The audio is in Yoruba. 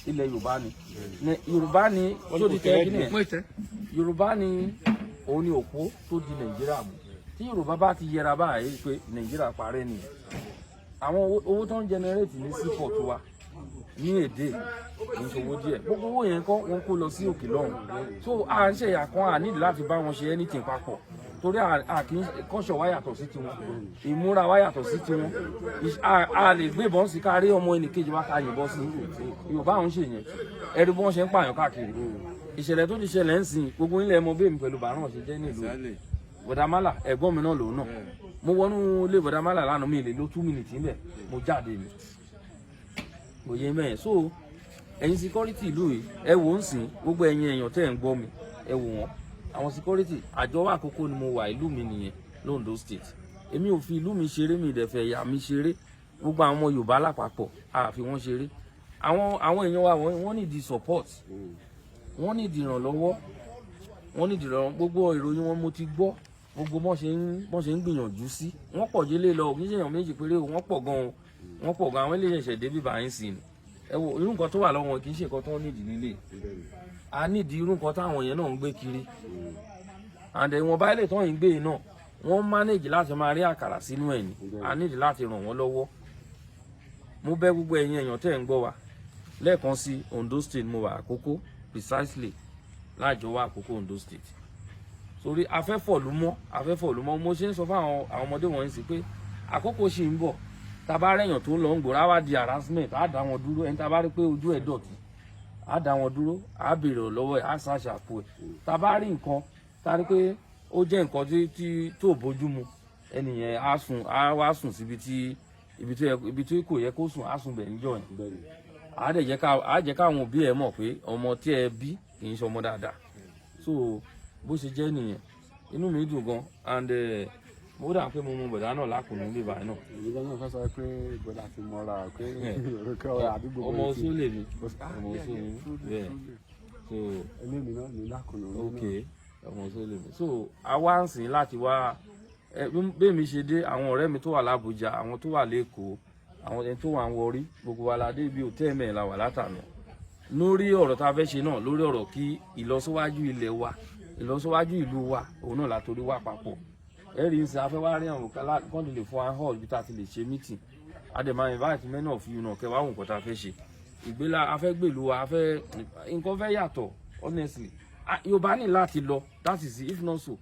Ilẹ̀ Yorùbá ni. Yorùbá ni tó ti tẹ́ kí ni ẹ̀. Yorùbá ni, òun ni òpó tó di Nàìjíríà mú. Tí Yorùbá bá ti yẹra báyìí pé Nàìjíríà parẹ́ nìyẹn. Àwọn owó tó ń generate ní seaport wa ní èdè kì í ṣe owó díẹ̀. Gbogbo owó yẹn kọ́ wọ́n kó lọ sí òkè lọ́hùn. So à ń ṣe ìyà kan, à nídìí láti bá wọn ṣe anything papọ̀, torí à kì í kọ́ṣọ̀ wa yàtọ̀ sí tiwọn, ìmúra wa yàtọ̀ sí tiwọn. A lè gbé ìbọn sí kárí ọmọ ẹnìkejì wa ká yìnbọn sí. Yorùbá ń ṣe yẹn. Ẹrí bí wọ́n ṣe ń pààyàn káàkiri. Ìṣẹ̀lẹ̀ tó ti ṣẹlẹ̀ ń sìn, gbogbo ilẹ̀ mọ bẹ́ẹ̀ mi pẹ̀lú bàárọ̀ ṣe jẹ́ nílùú Bọ̀dàmálà, ẹ̀gbọ́n mi náà lòun náà. Mo wọnú ilé Bọ̀dàmálà lánàá, mi lè lo 2 minutes níbẹ̀, mo jáde ni. Kò yé mẹ́ẹ̀. So ẹ̀yin security ìlú yìí, ẹ wò ń sìn. Gbogbo ẹ̀yin èèyàn tẹ́ ẹ̀ ń gbọ́ mi, ẹ wò wọ́n, àwọn security àjọ wa. Àkókò ni mo wà, ìlú mi nìyẹn l'Ondo State. Èmi ò fi ìlú mi ṣeré, mi ìdẹ̀fẹ̀ ẹ̀yà mi ṣeré. Gbogbo àwọn ọmọ Yorùbá lápapọ̀, a fi wọ́n ṣeré. Àwọn èèyàn wa, wọ́n need support, wọ́n need ìrànlọ́wọ́, wọ́n need ìrànlọ́wọ́. Gbogbo ìròyìn wọn mo ti gbọ́, gbogbo bọ́n ṣe ń gbìyànjú sí. Wọ́n pọ̀ jẹ́lé lọ, kì í ṣe èèyàn méjì péré o, wọ́n pọ̀ gan-an, wọ́n pọ̀ gan. Àwọn eléyìí ṣẹ̀ṣẹ̀ dé bíbá yín sí ni. Ẹ wo irú nǹkan tó wà lọ́wọ́ wọn, kì í ṣe nǹkan tó ń nídìí nílé. A nídìí irú nǹkan táwọn yẹn náà ń gbé kiri, and ìwọ̀nba ilé tó ń gbé yìí náà, wọ́n manage láti máa rí àkàrà sínú ẹ̀ ní. A nídìí láti ràn wọ́n lọ́wọ́. Mo bẹ̀ gbogbo ẹ̀yin èèyàn tẹ́ ẹ̀ ń gbọ́ wa lẹ́ẹ̀kan sí. Ondo State mo wà, Àkókò precisely, lájọ wá Àkókò, Ondo State, sórí afẹ́fọ̀lúmọ́, afẹ́fọ̀lúmọ́. Mo ṣe ń sọ fún àwọn ọmọdé wọ̀nyí sí pé àkókò ṣì ń bọ̀. Tá a bá rẹ̀yàn tó ń lọ ń gbòòrò, á wá di harassment, á dá wọn dúró. Ẹni tá a bá rí pé ojú ẹ̀ dọ̀tí, á dá wọn dúró, á béèrè lọ́wọ́ ẹ̀, á ṣàṣàpò ẹ̀. Tá a bá rí nǹkan tá a rí pé ó jẹ́ nǹkan tí tó bójú mu, ẹnìyẹn á sùn, á wá sùn síbi tí ibi tó yẹ, ibi tí kò yẹ kó sùn, á sùn bẹ̀ níjọ́ yẹn. Á dẹ̀ jẹ́ ká á jẹ́ káwọn òbí ẹ̀ mọ̀ pé ọmọ tí ẹ bí kì í ṣe ọmọ dáadáa. So bó ṣe jẹ́ nìyẹn. Inú mi dùn gan, and mo dà pé mo mọ bọ̀dá náà lákùnrin níbí báyìí náà. Èmi gan náà fẹ́ sọ pé ìgbọ́dọ̀ àti mọ́ra pé òrùka àdúgbò. Ọmọ oṣù lè mi, ọmọ oṣù mi bẹ́ẹ̀. So Elémi náà ní lákùnrin. Ok, ọmọ oṣù lè mi. So a wá ń sìn láti wá ẹ bí mi ṣe dé. Àwọn ọ̀rẹ́ mi tó wà lábújá, àwọn tó wà lẹ́kọ̀ọ́, àwọn ẹni tó wà ń wọrí, gbogbo wa la dé ibi hòtẹ́ẹ̀lì mẹ́rin la wà látànà lórí ọ̀rọ̀ tá a fẹ́ ṣe náà, lórí ọ̀rọ̀ kí ìlọsíwájú ilẹ̀ wa, ìlọsíwájú ìlú wa, òun náà látòrí wà papọ̀. Ẹ rí nsìn, afẹ́ wá rí àwọn kán lè fún wa hall bí tá a ti lè ṣe meeting. A dẹ̀ máa invite many of you náà, kẹwàá àwọn nǹkan tá a fẹ́ ṣe. Ìgbélá afẹ́ gbèlú wa, afẹ́ nǹkan fẹ́ yàtọ̀. Honestly, Yorùbá ní láti lọ. That is it. If not so,